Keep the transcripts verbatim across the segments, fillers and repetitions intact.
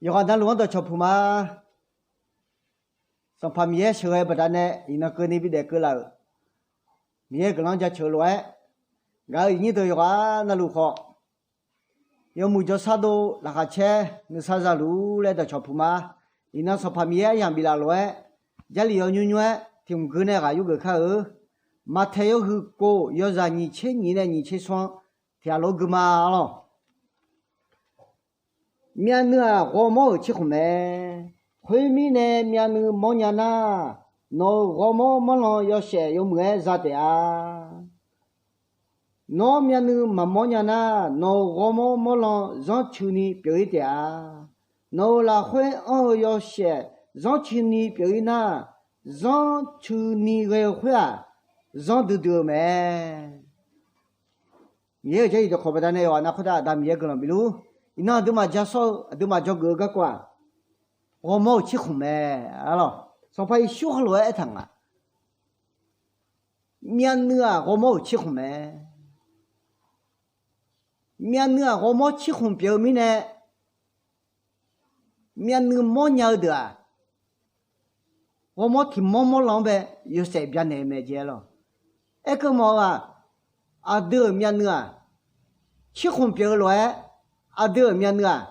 Yawqghaq navluf-anr dawqcawq puq ma. Sanqpaq Miqyaer sheuqghae baqdanae iqnan keuvni bidaef keuv laf-euq Miqyaer guiqlanq-anr jaceuq-eu lof-aer, ngaq-euq iqnyir deuq yawqghaq navluf khawf, yawmuiq jawrshar dov laqkhaq caer nuisar zaluf-ur laer dawqcawq puq ma. Iqnan Sanqpaq Miqyaer aryamq biflaf lof-aer, Jarlif yawnymr nymr-aer tiq hmq gui nae ghaq yurgeuf kar-eu. Maqtaeq yawhuiq kof yawzaq nyiq tser nyiq nae nyiq tser smr-anr tiq ghaq lof-aer gui ma arlawq. Myavnuiv-aq ghawrmawr-euq cirkhmq mae. Khoermirnae myavnuiv mawrnya nar, nawq-euq ghawrmawr mawrlan yawshaef yawmuiq-aer za taef-a. Nawr myavnuiv maqmawr nya nar, nawq-euq ghawrmawr mawrlan zanrcuini pyeuf-ir taef-a. Nawq-euq lafkhoer anr-eu yawshaef zanrcuini pyeuf-ir nar, zanrcuini ghae-eu khoer-aq, zanrdui dui-eu mae. Miqyaer-euq Jarlif dawqkawq baqdanae yawqghaq nav khoertav Aqda Miqyaer guiqlanq bifluf-ur. Iqnan aqduimaf ja sawr-eu aqduimaf dzawgeuf-eu garkawv-aq, ghawrmawr-euq cirkhmq mae arlawq. Sanqpaq Yeqsur heulof-aer aertaq nga, myavnuiv-aq ghawrmawr-euq cirkhmq mae. Myavnuiv-aq ghawrmawr cirkhmq pyeuf-eu mirnae, myavnuiv mawrnya-eu deuq-aq, ghawrmawr tiq mawr mawrlan-anr bae yawshaef byanaeq-eu mae jeq arlawq. Aerkeuv mawf-eu-aq, aqdui-euq myavnuiv-aq, cirkhmq pyeuf-eu lof-aer, aqdui-euq myavnuiv-aq,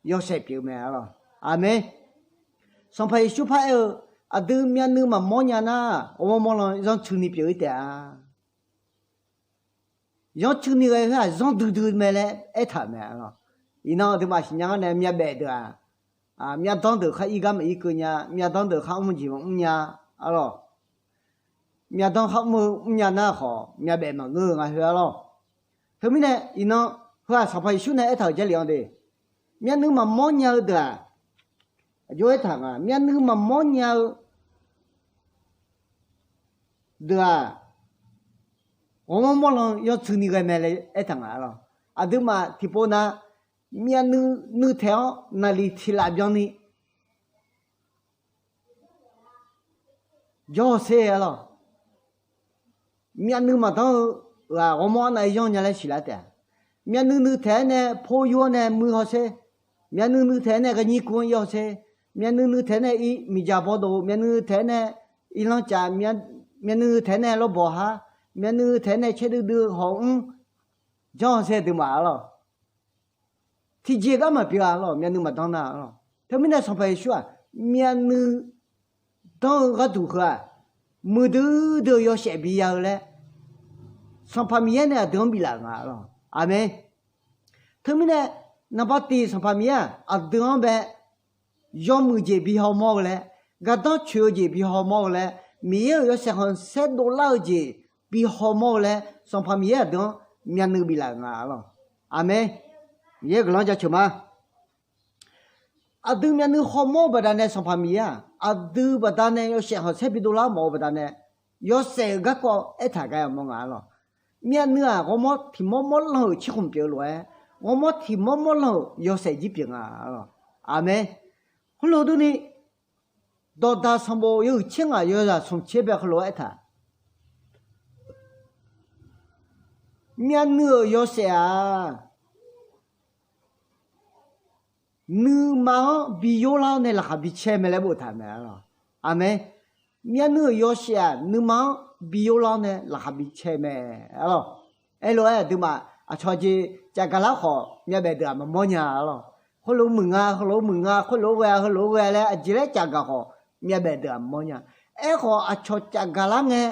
yawshaef pyeuf-eu mae arlawq. Aqmeq. Sanqpaq Yeqsur paraer-eu, aqdui myavnuiv maqmawr nya nar, ghawrmawr mawrlan zanrcuini pyeuf-ir taef-a. Zanrcuini ghae khoer-aq zanrdui dui mae laer aertaq-euq mae arlawq. Iqnan aqduimaf siqnya-anr nae myavbaef deuq-aq, myavdanr deuq khar ir gar maqir keuv nya, myavdanr deuq khar mr jeq maqmr nya arlawq. Myavdanr khar mr-eu mrnya nar khawf myavbaef maqngeur-eu nga khoer arlawq. Teumirnae iqnan heu-aq Sanqpaq Yeqsur nae aertaq-euq Jarlif-anr de, myavnuiv maqmawr nya-eu deuq-aq, aqjox aertaq nga, myavnuiv maqmawr nya-eu deuq-aq, ghawrmawr mawrlan zanrcuini ghae mae laer aertaq nga arlawq. Aqduimaf tiqpov nav, myavnuiv nuitaeq-awr naqliq tiq laf byanni jawr-awr sher arlawq. Myavnuiv maqdanr-eu ghaq ghawrmawr arnav-aer yanr nya laer siqlar taef-a. Myavnuiv nuitaeq-aer nae por yur-awr nae muiq hawsher. Myavnuiv nuitaeq-aer nae ghaqnyir kuv-anr ir hawsher. Myavnuiv nuitaeq-aer nae miqdzaq bawdov, myavnuiv nuitaeq-aer nae irlanr caf, myavnuiv nuitaeq-aer nae lawrbawq har, myavnuiv nuitaeq-aer nae caerdui dui hawq mr, janr hawsher aqduimaf arlawq. Tiqjeq gar maqpyeuf-a arlawq, myavnuiv maqdanr nar arlawq. Teumirnae Sanqpaq Yeqsur-aq, myavnuiv danr-eu gharduq heu-aq, muiqdui dui-eu yawshaef biya-eu laer Sanqpaq Miqyaer nae aqdui-anr biflaf-euq nga arlawq. Aqmeq. Teumirnae naqba tiq Sanqpaq Miqyaer-aq aqdui-anr bae yawmuiq jeq bi hawmawr-eu laer, gardanr coeq-eu jeq bi hawmawr-eu laer, Miqyaer-euq yawshaef khanqsaer dovlar-eu jeq bi hawmawr-eu laer Sanqpaq Miqyaer aqdui-anr myavnuiv biflaf-euq nga arlawq. Aqmeq. Miqyaer guiqlanq-anr jaceuq ma. Aqdui myavnuiv hawmawr-eu baqdanae Sanqpaq Miqyaer-aq aqdui baqdanae yawshaef khanqsaer bi dovlar mawf-eu baqdanae, yawshaef-euq garkawv aertaq gar yamawr nga arlawq. Myavnuiv-aq ghawrmawr tiq mawr mawr lan-euq cirkhmq pyeuf-eu lof-aer, ghawrmawr tiq mawr mawr lan-euq yawshaef jir pyeuf nga arlawq. Aqmeq. Heulof durni, dawqdaq sanqbof yawhuiq tser ngaq yawzaq smq tser bae heulof-aer aertaq, myavnuiv-euq yawshaef-aq, nuima-anr bi yorlar-awr nae laqkhaq bi caer mae laer boftaq mae arlawq. Aqmeq. Myavnuiv-euq yawshaef-aq nuima-anr bi yorlar-awr nae laqkhaq bi caer mae arlawq. Aerlof-aer aqduimaf aqcawq jeq cafgaq lar khawf myavbaef deuq-aq maqmawr nya arlawq. Khoerlof muiq nga, khoerlof muiq nga, khoerlof ghae-a, heulof ghae-a laer aqjeq laer cafgaq khawf myavbaef deuq-aq mawr nya. Aerkhawf aqcawq cafgaq lar ngae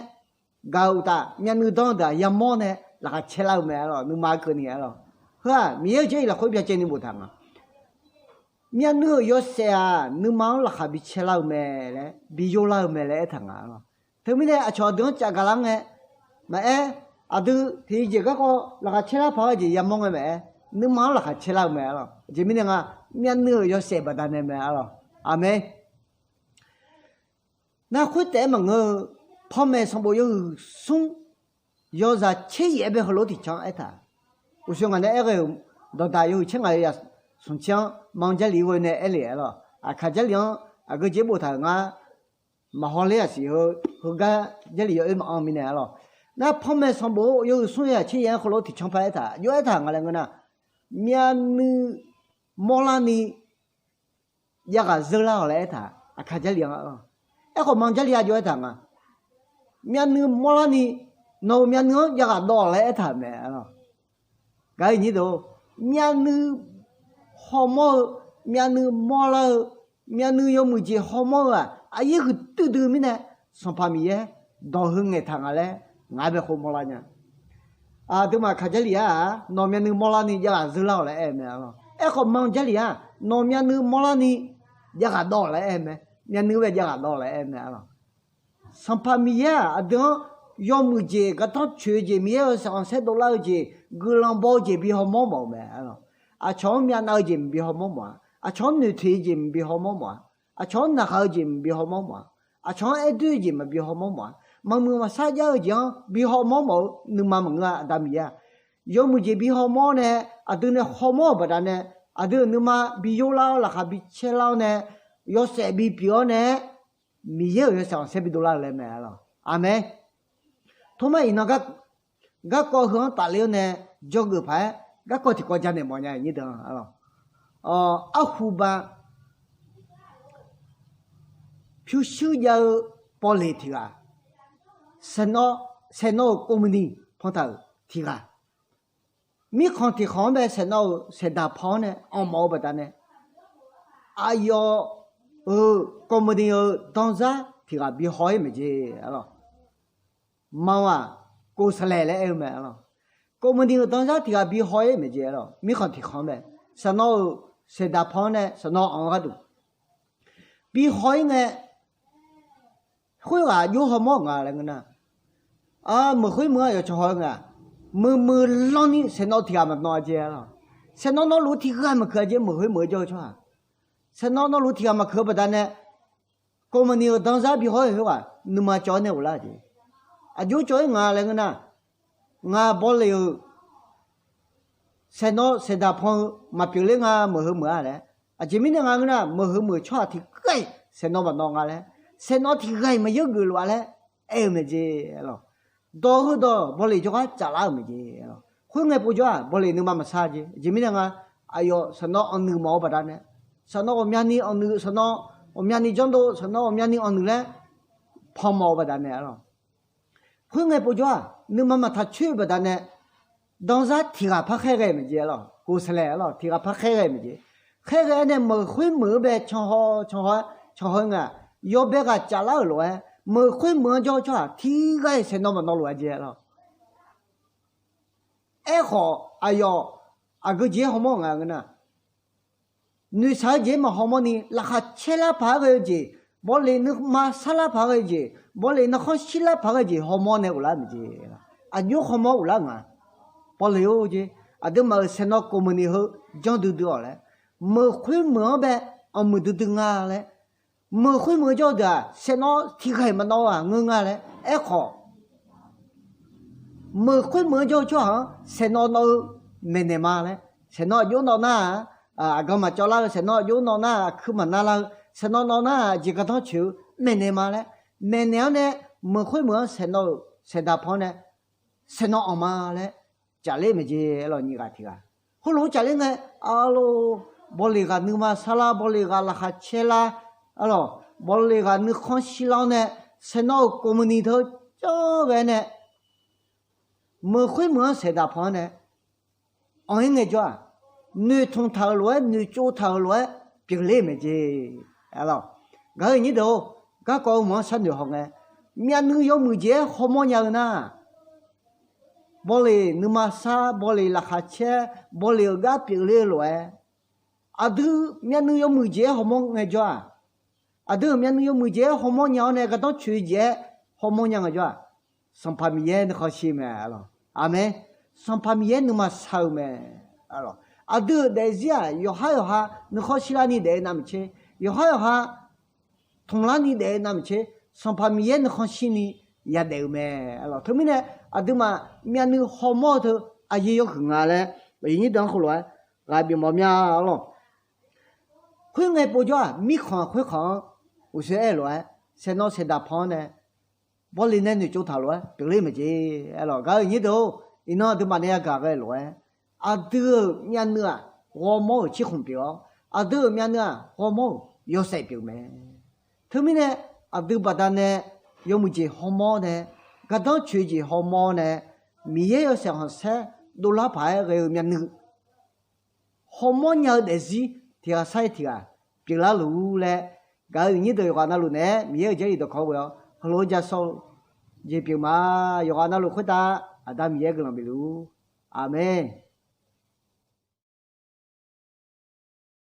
gaq-euq uqtaf myavnuiv danr-eu deuq-aq yamawr nae laqkhaq caerlar-eu mae arlawq. Nuima keuvni arlawq. Heu-aq Miqyaer-euq Jarlif lafkhoer byacaevni boftaq nga. Myavnuiv-euq yawshaef-aq nuima-anr laqkhaq bi caerlar-eu mae laer, bi yorlar-eu mae laer aertaq nga arlawq. Teumirnae aqcawq aqdui-anr cafgaq lar ngae maqaer, aqdui tiqjeq garkawv laqkhaq caerlar paq-aer jeq yamawr ngae maqaer, nuima-anr laqkhaq caerlar-eu mae arlawq. Aqjeq mirnae nga, myavnuiv-euq yawshaef baqdanae mae arlawq. Aqmeq. Nar khoertaef-aer maqngeur-eu, panmaeq sanqbof yawhuiq smr yawzaq tser yaef-aer bae heulof-aer tiqcanr aertaq. Uqshoe ngaq nae aerghae-euq dawqdaq yawhuiq tser ngaq yawzaq smq tser-anr ma-anr Jarlif ghoe nae aer le arlawq. Aqkaq Jarlif-anr aqgeu jeq boftaq-euq ngar maqhaw ler-aq siq heu, heugar Jarlif yawoer maqanr mirnae arlawq. Nar panmaeq sanqbof yawhuiq smr yawzaq tser yaef-aer heulof-aer tiqcanr paq aertaq, jov-aer taq nga laer ngeur nar, myavnuiv mawrlarni javghaq zeurlar-awq laer aertaq, Aqkaq Jarlif-anr arlawq. Aerkhawf, ma Jarlif-a jov-aer taq nga, myavnuiv mawrlarni, nawq-euq myavnuiv-anr javghaq dawv-awq laer aertaq-euq mae arlawq. Gaq-eu nyir deuq-or, myavnuiv hawmawr-eu, myavnuiv mawrlar-eu, myavnuiv yawmuiq jeq hawmawr-eu-aq, aqyaer huiqdui dui mirnae, Sanqpaq Miqyaer dawq heu ngaeqtaq nga laer ngaq-aer bae khov mawrlar nya. Aqduimaf Aqkaq Jarlif-aq, nawq myavnuiv mawrlarni javghaq zeurlar-awq laer aer-eu mae arlawq. Aerkhawf, ma Jarlif-aq, nawq myavnuiv mawrlarni javghaq dawv-awq laer aer-eu mae. Myavnuiv bae javghaq dawv-awq laer aer-eu mae arlawq. Sanqpaq Miqyaer-aq, aqdui-anr yawmuiq jeq, gardanr coeq-eu jeq, Miqyaer-euq saeqkhanq saerdovlar-eu jeq, guiqlanq baw-eu jeq bi hawmawr mawf-eu mae arlawq. Aqcawq-anr myavnav-eu jeq maqbi hawmawr mawf-a. Aqcawq-anr noeqteq-eu jeq maqbi hawmawr mawf-a. Aqcawq-anr naqkhaq-eu jeq maqbi hawmawr mawf-a. Aqcawq-anr aerdui-eu jeq maqbi hawmawr mawf-a. Maqmuiq maqsar jav-eu jeq-anr bi hawmawr mawf-eu nuima maqngeur-a. Aqda Miqyaer-aq, yawmuiq jeq bi hawmawr nae, aqdui nae hawmawr-euq baqdanae, aqdui-euq nuima bi yorlar-awr, laqkhaq bi caerlar-awr nae, yawshaef bipyeuf-awr nae, Miqyaer-euq yawshaef khanqsaer bi dovlar-eu laer mae arlawq. Aqmeq. Tormar iqnan garkawv heu-anr tafler-awr nae dzawgeuf paq-aer garkawv tiqkawv janaeq mawfnya nyir deuq-anr arlawq. Arhuba pyurshuir jav-eu bawleq tiq ghaq, saeqnawv, saeqnawv-euq ကုမ္ပဏီ pantaq-euq tiq ghaq, mirkhanq tiq khanq-anr bae saeqnawv-euq saeqdaq pan-awr nae anq mawf-eu baqdanae, aqyawf-euq ကုမ္ပဏီ-euq danzar tiq ghaq bi haw-ir maeq jeq arlawq. Manq-aq, ကိုယ်စားလှယ် laer aer-eu mae arlawq. ကုမ္ပဏီ-euq danzar tiq ghaq bi haw-ir maeq jeq arlawq. Mirkhanq tiq khanq-anr bae saeqnawv-euq saeqdaq pan-awr nae saeqnawv anq-eu gharduq bi haw-ir ngae, khoerghaq aqjox hawmawr-eu nga laer ngeur nar, meuq khoer meuq-anr aqyawf can haw-ir nga. Meuq meuq lanni saeqnawv tiq ghaq maqnan-a jeq arlawq. Saeqnawv nawvluf tiq ghaq maqkeuq-a jeq, meuq khoer meuq-eu jawr-eu tsawrhaq. Saeqnawv nawvluf tiq ghaq maqkeuq-eu baqdanae, ကုမ္ပဏီ-euq danzar bi haw-ir khoerghaq nuima cawv-aer nae ghoflar-eu jeq. Aqjox cawv-ir nga laer ngeur nar, ngaq bawleq-euq saeqnawv saeqdaq pan-eu maqpyeuf ler nga, meuq heu meuq-a laer. Aqjeq mirnae nga ngeur nar, meuq heu meuq tsawrhaq tiq ghaq-iq saeqnawv maqnan nga laer, saeqnawv tiq ghaq-iq maqyeur geuf lof-a laer aer-eu mae jeq arlawq. Dawq heudawq bawleq jawrgar tsaflar-euq mae jeq arlawq. Khoerngae povjawr-aq, bawleq nuima maqsar jeq. Aqjeq mirnae nga, aqyawf saeqnawv anqnuiq mawf-eu baqdanae, saeqnawv ghawqmyani anqnuiq, saeqnawv ghawqmyani janrdov, saeqnawv ghawqmyani anqnuiq laer pan mawf-eu baqdanae arlawq. Khoerngae povjawr-aq, nuima maqtaq coer-eu baqdanae, danzar tiq ghaq par khaerghae-eu mae jeq arlawq. ကိုယ်စားလှယ် arlawq, tiq ghaq par khaerghae-eu mae jeq. Khaerghae-aer nae meuq khoer meuq-anr bae can haw can haw-aer can haw-ir nga. Yawbae ghaq tsaflar-euq lof-aer meuq khoer meuq-anr jawr-eu tsawrhaq tiq ghaq-iq saeqnawv maqnan lof-a jeq arlawq. Aerkhawf aqyawf aqgeu jeq-aer hawmawr-eu nga ngeur nar, noeqshaq-eu jeq-aer maqhawmawr ni, laqkhaq caerlar paq-aer ghae-eu jeq, bawleq nuima sarlar paq-aer ghae-eu jeq, bawleq narkhanr shirlar paq-aer ghae-eu jeq hawmawr nae ghoflar-eu mae jeq. Aqjox hawmawr ghoflar-eu nga. Bawleq-or jeq, aqduimaf-euq saeqnawv ကုမ္ပဏီ heu janrdui dui-awq laer, meuq khoer meuq-anr bae anqmuiq duidui nga laer, meuq khoer meuq-eu jawr-eu deuq-aq saeqnawv tiq ghaq-iq maqnan-eu-aq ngeur nga laer. Aerkhawf, meuq khoer meuq-anr jawr-eu tsawrhaq-anr saeqnawv nan-eu maeqnaeq ma laer, saeqnawv aqjox nan nar-aq, aqgan maqcawv lar-eu, saeqnawv aqjox nan nar-aq, aqkuir maqnar lar-eu, saeqnawv nan nar-aq, jeq gardanr coeq-eu maeqnaeq ma laer, maeqnaeq-anr nae meuq khoer meuq-anr saeqnawv-euq saeqdaq pan-anr nae saeqnawv anq ma laer jafler maeq jeq arlawq. Nyiq ghaq tiq ghaq heulof-aer jafler ngae, arlawq, bawleq ghaq nuima sarlar, bawleq ghaq laqkhaq caerlar, arlawq, bawleq ghaq nuikhanr shirlar-awr nae saeqnawv-euq ကုမ္ပဏီ teu janr ghae nae meuq khoer meuq-anr saeqdaq pan-anr nae anq-ir ngaejawr-aq, noeqtmq taq-euq lof-aer, noeqtsov taq-euq lof-aer pyeufler maeq jeq. Arlawq, gaq-eu nyir deuq-or, garkawv-eu mq-anr sharnoeq haw ngae, myavnuiv yawmuiq jeq-aer hawmawr nya-eu nar, bawleq nuima sar, bawleq laqkhaq caer, bawleq-euq gar pyeufler-eu lof-aer, aqdui myavnuiv yawmuiq jeq-aer hawmawr ngaejawr-aq, aqdui-euq myavnuiv yawmuiq jeq-aer hawmawr nya-awr nae gardanr coeq jeq-aer hawmawr nya ngaejawr-aq, Sanqpaq Miqyaer nuikhanr shir mae. Aqmeq. Sanqpaq Miqyaer nuima shar-eu mae. Aqdui-euq daefzir-aq, yawqhar yawqha nuikhanr shirlarni daef-eu navmaqtser, yawqhar yawqha tmqlarni daef-eu navmaqtser, Sanqpaq Miqyaer nuikhanr shirni yadaef-eu mae. Teumirnae aqduimaf myavnuiv hawmawr-eu teu aqyuif yawhuiq nga laer, aqyuif nyir deuq-anr khoerlof-aer ghaq bif mawf mya arlawq. Khoerngae povjawr-aq, mirkhanq khoerkhanq-anr uqshoe aer-eu lof-aer, saeqnawv saeqdaq pan-anr nae bawleq nae noeqtsov taq lof-aer pyeufler maeq jeq. Arlawq, gaq-eu nyir deuq-or, iqnan aqduimaf nae yagaq ghae lof-aer, aqdui-euq myavnuiv-aq, ghawrmawr-euq cirkhmq pyeuf-awr, aqdui-euq myavnuiv-aq, ghawrmawr-euq yawshaef pyeuf mae. Teumirnae aqdui baqdanae yawmuiq jeq hawmawr nae, gardanr coeq jeq hawmawr nae, Miqyaer yawshaef khanqsaer dovlar paq-aer ghae-eu myavnuiv hawmawr nya-eu daefzir tiq ghaq sar-iq tiq ghaq pyeuflar luf-ur laer, gaq-euq nyir deuq yawqghaq navluf naeq-aer Miqyaer-euq jarlif dawqkawq ghoe-awr heulof-aer ja sawr-eu jeq pyeuf ma. Yawqghaq navluf khoertav Aqda Miqyaer guiqlanq bifluf-ur. Aqmeq.